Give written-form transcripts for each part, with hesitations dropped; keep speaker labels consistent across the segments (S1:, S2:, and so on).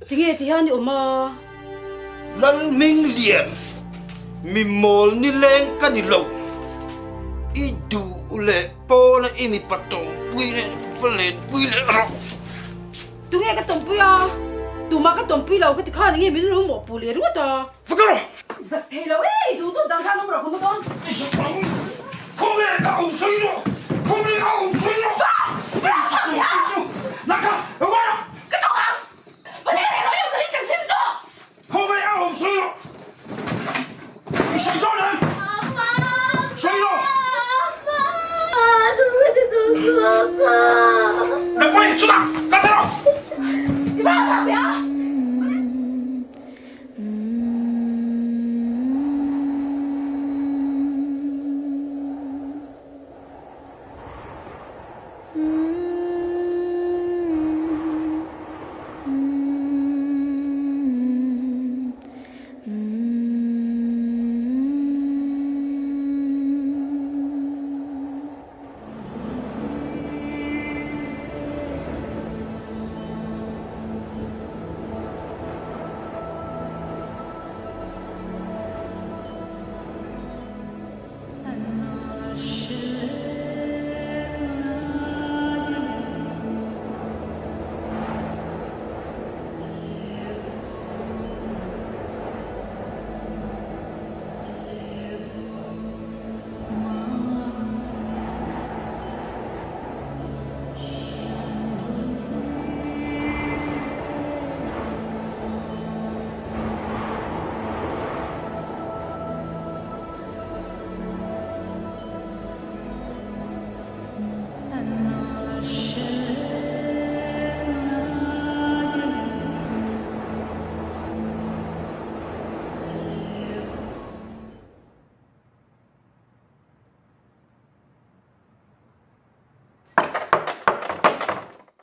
S1: Tinge ti hian i awm a?
S2: Lalhminglian, mi mawl nileng ka ni lo. I duh leh pawna i mipa tawmpui leh va lenpui leh rawh.
S1: Tunge ka tawmpui a? Tumah ka tawmpui lo ka ti khan enge min lo mawhpuh leh ringawt a?
S2: Va ka rawh!
S1: Zak thei lo e, i duh duh dan khan awm rawh ka mu dawn.
S2: I zak ang! Khawnge ka awm sawi rawh! Khawnge ka awm sawi rawh!
S1: Va! Va thak ni a!
S2: Naka! Va rawh!
S1: Ka tawng ang! Va leh reh rawh i awm dawn in kan hlim zawk!
S2: Khawnge a awm sawi rawh! I sawi dawn em? Sawi rawh! Nangmah chutah ka thei rawh!
S1: I va thak ve a!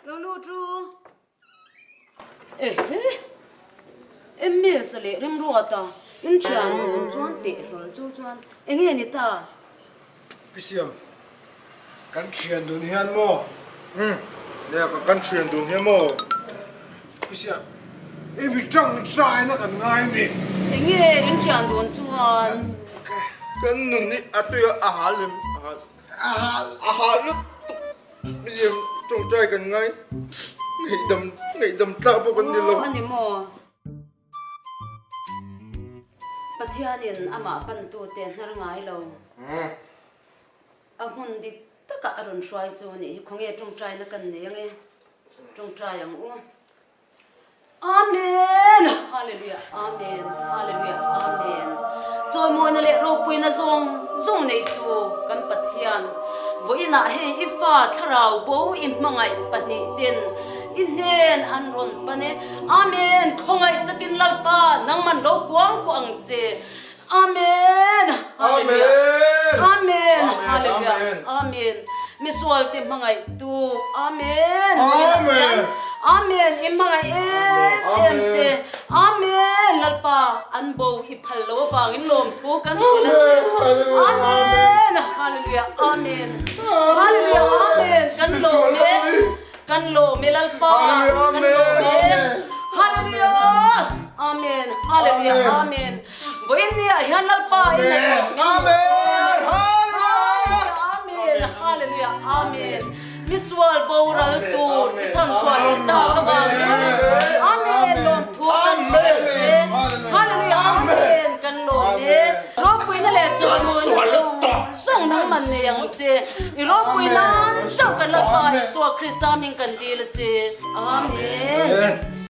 S1: Lo lut ru. Ehe! MS leh Remruata in thian dun chuan teh hlawl chu chuan enge ni ta?
S3: Pi Siam, kan thian dun hian maw?
S4: Umm, nia kan thian dun hian maw?
S3: Pi Siam, i mi tangtaina kan ngai a ni.
S1: Enge in thian dun chuan?
S4: Kan nun hi a tui a, a hal em? A hal.
S3: A hal.
S4: A hal lutuk. Pi Siam, tawngtai kan ngai. Ngaihdam, ngaihdam tlak pawh kan ni lo.
S1: Aw, a ni maw? Pathianin amah pantute hnar ngai lo. A hmun dik takah a rawn hruai chu nih hi khawnge tawngtaina kan nei ange? Tawngtai ang u. Amen! Hallelujah! Amen! Hallelujah! Amen! Chawimawina leh ropuina zawng zawng neitu kan Pathian, vawiinah hei i fa thlarau bo i hmangaih pahnih ten i hnen an rawn pan e. Amen! Khawngaih takin Lalpa nangman lo kuang kuah ang che. Amen! Hallelujah! Amen! Hallelujah! Amen! Misual te hmangaihtu. Amen! Amen! Amen! I hmangaih em em te. Amen! Lalpa an bo i phal lo avangin lawmthu kan hrilh a che. Amen! Hallelujah! Amen! Hallelujah! Amen! Kan lawm e. Kan lawm e Lalpa. Kan lawm e. Hallelujah! Amen! Hallelujah! Amen! Vawiin ni ah hian Lalpa in a tawh min
S4: Amen! Hallelujah!
S1: Amen! Hallelujah! Amen! Misual boral tur i chhan chhuah leh tak avangin Amen! Lawmthu kan hrilh che. Hallelujah! Amen! Kan lawm e. Ropuina leh chawhmawina zawng zawng nangman nei ang che. I ropui nan chauh kan Lalpa Isua Krista hming kan dil a che. Amen!